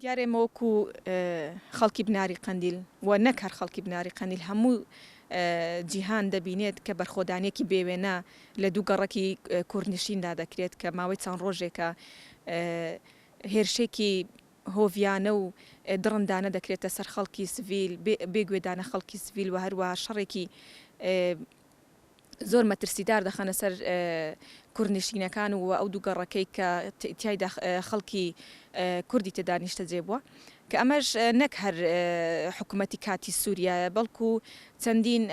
دیارە ئێمە وەکو خەڵکی بناری قەندیل و نەک هەر خەڵکی بناری قەندیل هەموو جیهان دەبینێت کە بەرخۆدانێکی بێوێنە لە دوو گەڕەکی کوردنشیندا دەکرێت کە ماوەی چەند ڕۆژێکە هێرشێکی هۆڤیانە و دڕندانە دەکرێتە سەر خەڵکی سڤیل بێ گوێدانە خەڵکی سڤیل و هەروەها شەڕێکی زۆر مەترسیدار دەخەنە سەر کوردنشینەکان و ئەو دوو گەڕەکەی کە تیایدا خەڵکی کوردی تێدا نیشتەجێ بووە کە ئەمەش نەک هەر حکوومەتی کاتی سووریایە بەڵکو چەندین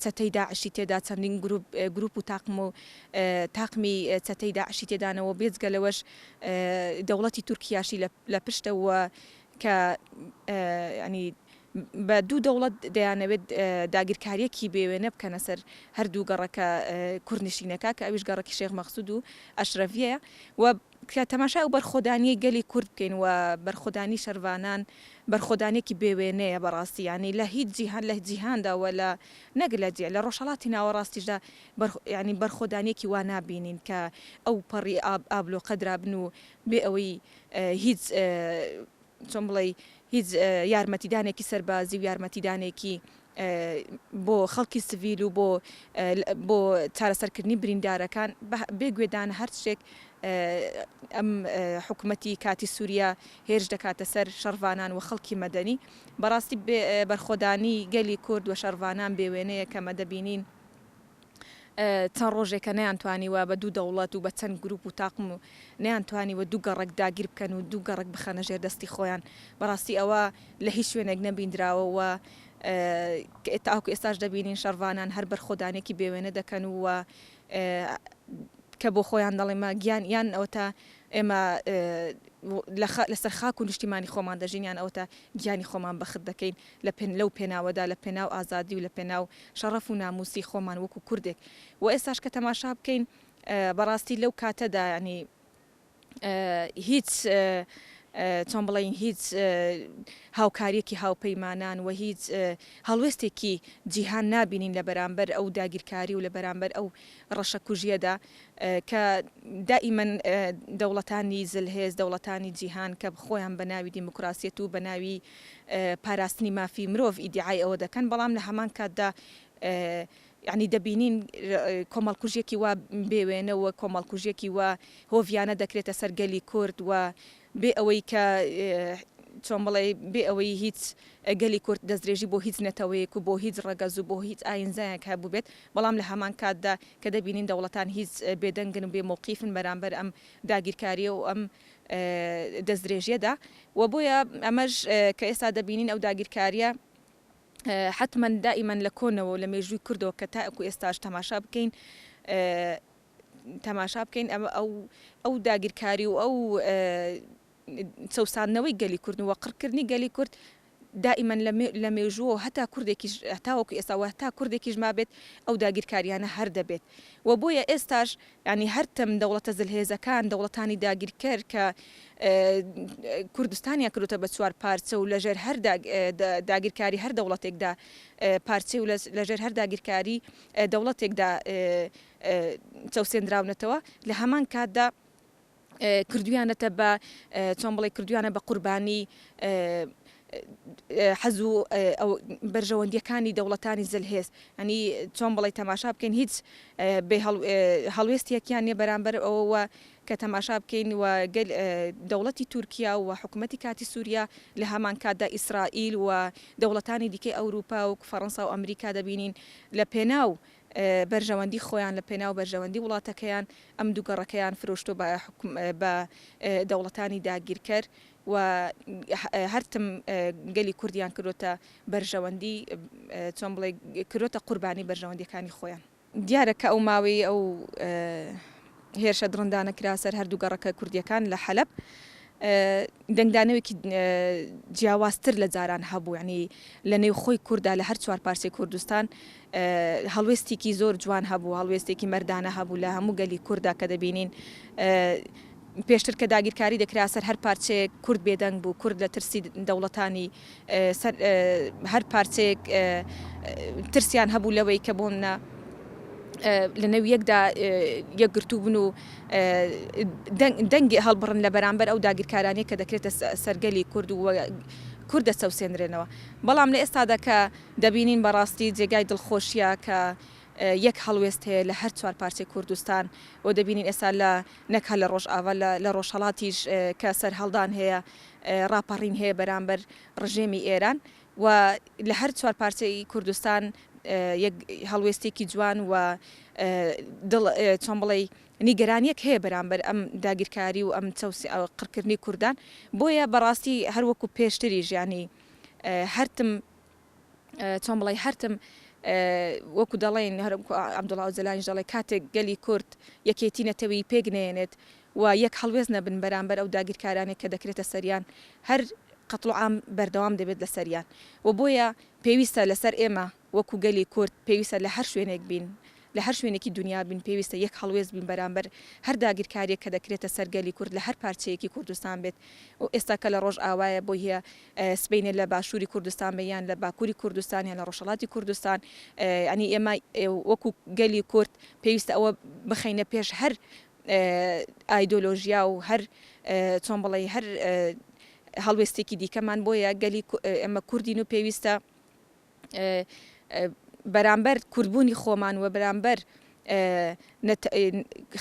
چەتەی داعشی تێدا چەندین گروپ گروپ و تاقم و تاقمی چەتەی داعشی تێدانەوە بێجگە لەوەش دەوڵەتی تورکیاشی لە پشتەوە کە ینی بە دوو دەوڵەت دەیانەوێت داگیرکارییەکی بێ وێنە بکەنە سەر هەردوو گەڕەکە کوردنشینەکە کە ئەویش گەڕەکی شێخ مەقسود و ئەشرەفیەیە و کە تەماشای ئەو بەرخۆدانیەی گەلی کورد بکەین و بەرخۆدانی شەرڤانان بەرخۆدانێکی بێ وێنەیە بەڕاستی یانی لە هیچ جیهان لە جیهاندا و لە نەک لە جیهان لە ڕۆژهەڵاتی ناوەڕاستیشدا بەر یانی بەرخۆدانیەکی وا نابینین کە ئەو پەڕی ئاب ئابلۆقە درابن و بێ ئەوەی هیچ چۆن بڵێی هیچ یارمەتیدانێکی سەربازی و یارمەتیدانێکی بۆ خەڵکی سڤیل و بۆ بۆ چارەسەرکردنی بریندارەکان بێ گوێدان هەر شتێک ئەم حکوومەتی کاتی سووریا هێرش دەکاتە سەر شەڕڤانان و خەڵکی مەدەنی بەڕاستی بەرخۆدانی گەلی کورد و شەڕڤانان بێ وێنەیە کە مە دەبینین. چەند ڕۆژێکە نەیانتوانیوە بە دوو دەوڵەت و بە چەند گروپ و تاقم و نەیانتوانیوە دوو گەڕەک داگیر بکەن و دوو گەڕەک بخەنە ژێر دەستی خۆیان بەڕاستی ئەوە لە هیچ شوێنێک نەبیندراوە و تاوەکو ئێستاش دەبینین شەڕڤانان هەر بەرخۆدانێکی بێوێنە دەکەن و کە بۆ خۆیان دەڵێمە گیان یان ئەوەتا ئێمە لەسەر خاک و نیشتیمانی خۆمان دەژین یان ئەوەتا گیانی خۆمان بەخت دەکەین لە لەو پێناوەدا لە پێناو ئازادی و لە پێناو شەڕەف و ناموسی خۆمان وەکو کوردێک و ئێستاش کە تەماشا بکەین بەڕاستی لەو کاتەدا ینی هیچ چۆن بڵێین هیچ هاوکاریەکی هاوپەیمانان و هیچ هەڵوێستێکی جیهان نابینین لە بەرامبەر ئەو داگیرکاری و لە بەرامبەر ئەو ڕەشەکوژیەدا کە دائیمەن دەوڵەتانی زلهێز دەوڵەتانی جیهان کە خۆیان بە ناوی دیموکراسیەت و بە ناوی پاراستنی مافی مرۆڤ ئیدیعای ئەوە دەکەن بەڵام لە هەمان کاتدا یانی دەبینین کۆمەڵکوژیەکی وا بێ وێنە و کۆمەڵکوژیەکی وا هۆڤیانە دەکرێتە سەر گەلی کورد و بێ ئەوەی کە چۆن بڵێ بێ ئەوەی هیچ گەلی کورد دەستدرێژی بۆ هیچ نەتەوەیەک و بۆ هیچ ڕەگەز و بۆ هیچ ئاینزایەک هەبووبێت بەڵام لە هەمان کاتدا کە دەبینین دەوڵەتان هیچ بێدەنگن و بێ مەوقیفن بەرامبەر ئەم داگیرکاریە و ئەم دەستدرێژیەدا و بۆیە ئەمەش کە ئێستا دەبینین ئەو داگیرکاریە حەتمەن دائیمەن لە کۆنەوە و لە مێژووی کوردەوە کە تاکو ئێستاش تەماشا بکەین تەماشا بکەین ئەمە ئەو ئەو داگیرکاری و ئەو چەوساندنەوەی گەلی کورد و قڕکردنی گەلی کورد دائیمەن لە مێژووەوە هەتا کوردێکیش هەتاوەکو ئێستا و هەتا کوردێکیش مابێت ئەو داگیرکاریانە هەر دەبێت و بۆیە ئێستاش یانی هەرتم دەوڵەتە زلهێزەکان، دەوڵەتانی داگیرکەر کە کوردستانیان کردوتە بە چوار پارچە و لەژێر هەر داگیرکاری هەر دەوڵەتێکدا پارچەی و لەژێر هەر داگیرکاری دەوڵەتێکدا چەوسێندراونەتەوە لە هەمان کاتدا کردویانەتە بە چۆن بڵێ کردویانە بە قوربانی حەز و بەرژەوەندیەکانی دەوڵەتانی زلهێز ینی چۆن بڵێ تەماشا بکەین هیچ بێ هەڵوێستێکیان نیە بەرامبەر ئەوەوە کە تەماشا بکەین و گەل دەوڵەتی تورکیا و حکوومەتی کاتی سووریا لە هەمان کاتدا ئیسرائیل و دەوڵەتانی دیکەی ئەوروپا و فەڕەنسا و ئەمریکا دەبینین لە پێناو بەرژەوەندی خۆیان لە پێناو بەرژەوەندی وڵاتەکەیان ئەم دوو گەڕەکەیان فرۆشتووە بە بە دەوڵەتانی داگیرکەر و هەرتم گەلی کوردیان کردۆتە بەرژەوەندی چۆن بڵێ کردۆتە قوربانی بەرژەوەندیەکانی خۆیان. دیارە کە ئەو ماوەی ئەو هێرشە دڕندانە کرا سەر هەردوو گەڕەکە کوردیەکان لە حەلەب دەنگدانەوەیەکی جیاوازتر لە جاران هەبوو یعنی لە نێوخۆی کوردا لە هەر چوار پارچەی کوردستان هەڵوێستێکی زۆر جوان هەبوو هەڵوێستێکی مەردانە هەبوو لە هەموو گەلی کوردا کە دەبینین پێشتر کە داگیرکاری دەکرا سەر هەر پارچەیەک کورد بێدەنگ بوو کورد لە ترسی دەوڵەتانی سەر هەر پارچەیەک ترسیان هەبوو لەوەی کە بۆ منە. لە نێو یەکدا یەکگرتوو بن و دەنگ هەڵبڕن لە بەرامبەر ئەو داگیرکارانەی کە دەکرێتە سەر گەلی کورد و کورد دەچەوسێنرێنەوە. بەڵام لە ئێستادا کە دەبینین بەڕاستی جێگای دڵخۆشیە کە یەک هەڵوێست هەیە لە هەر چوار پارچەی کوردستان و دەبینین ئێستا لە نەک هەر لە ڕۆژئاڤا لە ڕۆژهەڵاتیش کە سەرهەڵدان هەیە ڕاپەڕین هەیە بەرامبەر ڕژێمی ئێران و لە هەر چوار پارچەی کوردستان یەک هەڵوێستێکی جوان و دڵ چۆن بڵێی نیگەرانیەک هەیە بەرامبەر ئەم داگیرکاری و ئەم چەوسی قڕکردنی کوردان بۆیە بەڕاستی هەروەکو پێشتریش یانی هەرتم چۆن بڵێی هەرتم وەکو دەڵێن هەر عەبدوڵا ئۆجەلانیش دەڵێ کاتێک گەلی کورد یەکێتی نەتەوەیی پێک نەیەنێت و یەک هەڵوێست نەبن بەرامبەر ئەو داگیرکارانەی کە دەکرێتە سەریان هەر قەتڵوعام بەردەوام دەبێت لەسەریان و بۆیە پێویستە لەسەر ئێمە وەکو گەلی کورد پێویستە لە هەر شوێنێک بین لە هەر شوێنێکی دونیا بین پێویستە یەک هەڵوێست بین بەرامبەر هەر داگیرکاریەک کە دەکرێتە سەر گەلی کورد لە هەر پارچەیەکی کوردستان بێت و ئێستا کە لە ڕۆژئاوایە بۆی هەیە سبەینێ لە باشووری کوردستان بێ یان لە باکووری کوردستان یان لە ڕۆژهەڵاتی کوردستان یانی ئێمە وەکو گەلی کورد پێویستە ئەوە بخەینە پێش هەر ئایدۆلۆژیا و هەر چۆن بڵێی هەر هەڵوێستێکی دیکەمان بۆیە گەلی ئێمە کوردین و پێویستە بەرامبەر کوردبوونی خۆمان و بەرامبەر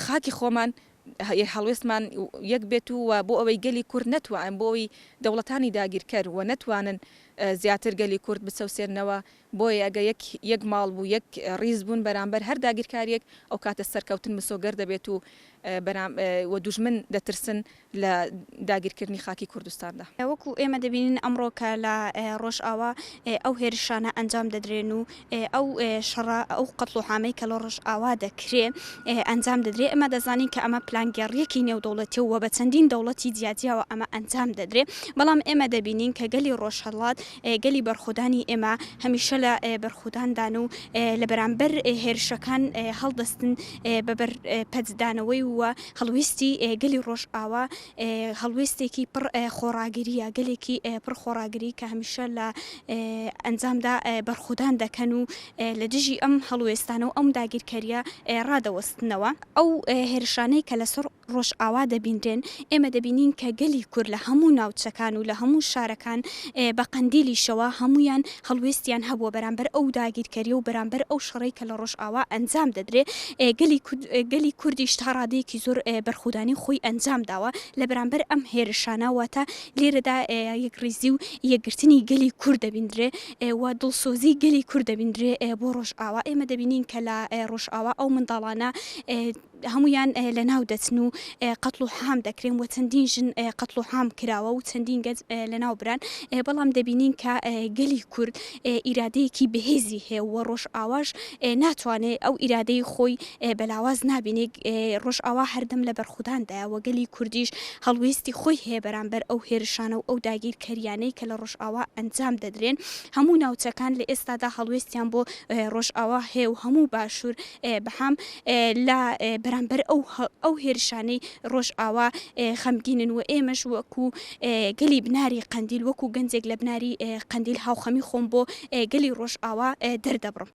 خاکی خۆمان هەڵوێستمان یەک بێت و بۆ ئەوەی گەلی کورد نەتوان بۆ ئەوەی دەوڵەتانی داگیرکەر و نەتوانن زیاتر گەلی کورد بچەوسێننەوە بۆیە ئەگە یەک یەک ماڵ بوو یەک ڕیز بوون بەرامبەر هەر داگیرکاریەک ئەو کاتە سەرکەوتن مسۆگەر دەبێت و بەرام و دوژمن دەترسن لە داگیرکردنی خاکی کوردستاندا. وەکو ئێمە دەبینین ئەمڕۆ کە لە ڕۆژئاوا ئەو هێرشانە ئەنجام دەدرێن و ئەو شەڕە ئەو قەتڵوعامەی کە لە ڕۆژئاوا دەکرێ ئەنجام دەدرێ ئێمە دەزانین کە ئەمە پلانگێڕیەکی نێودەوڵەتیە و بە چەندین دەوڵەتی جیاجیاوە ئەمە ئەنجام دەدرێ بەڵام ئێمە دەبینین کە گەلی ڕۆژهەڵات گەلی بەرخۆدانی ئێمە هەمیشە لە بەرخۆداندان و لە بەرامبەر هێرشەکان هەڵدەستن بە بەرپەرچدانەوەی و هەڵویستی گەلی ڕۆژئاوا هەڵوێستێکی پڕ خۆڕاگرییە، گەلێکی پڕ خۆڕاگری کە هەمیشە لە ئەنجامدا بەرخۆدان دەکەن و لە دژی ئەم هەڵوێستانە و ئەم داگیرکەرییە ڕادەوەستنەوە. ئەو هێرشانەی کە لەسەر ڕۆژئاوا دەبینرێن، ئێمە دەبینین کە گەلی کورد لە هەموو ناوچەکان و لە هەموو شارەکان بە قەندیلیشەوە هەموویان هەڵوێستیان هەبووە بەرامبەر ئەو داگیرکەرییە و بەرامبەر ئەو شەڕەی کە لە ڕۆژئاوا ئەنجام دەدرێ. گەلی کورد گەلی کوردیش تا ڕادەیەکی زۆر بەرخودانی خۆی ئەنجام داوە لە بەرامبەر ئەم هێرشانە، واتە لێرەدا یەکڕیزی و یەکگرتنی گەلی کورد دەبیندرێ و دڵسۆزی گەلی کورد دەبیندرێ بۆ ڕۆژئاوا. ئێمە دەبینین کە لە ڕۆژئاوا ئەو منداڵانە هەموویان لەناو دەچن و قەتڵ و عام دەکرێن و چەندین ژن قەتڵ و عام کراوە و چەندین گەنج لەناو بران، بەڵام دەبینین کە گەلی کورد ئیرادەیەکی بەهێزی هەیە و ڕۆژئاواش ناتوانێ ئەو ئیرادەی خۆی بە لاواز نابینێ، ڕۆژئاوا هەردەم لە بەرخوداندایە و گەلی کوردیش هەڵوێستی خۆی هەیە بەرامبەر ئەو هێرشانە و ئەو داگیرکەریانەی کە لە ڕۆژئاوا ئەنجام دەدرێن، هەموو ناوچەکان لە ئێستادا هەڵوێستیان بۆ ڕۆژئاوا هەیە و هەموو باشوور بەهام لە بەرامبەر ئەو ئەو هێرشانەی ڕۆژئاوا خەمگینن و ئێمەش وەکو گەلی بناری قەندیل وەکو گەنجێک لە بناری قەندیل هاوخەمی خۆم بۆ گەلی ڕۆژئاوا دەردەبڕم.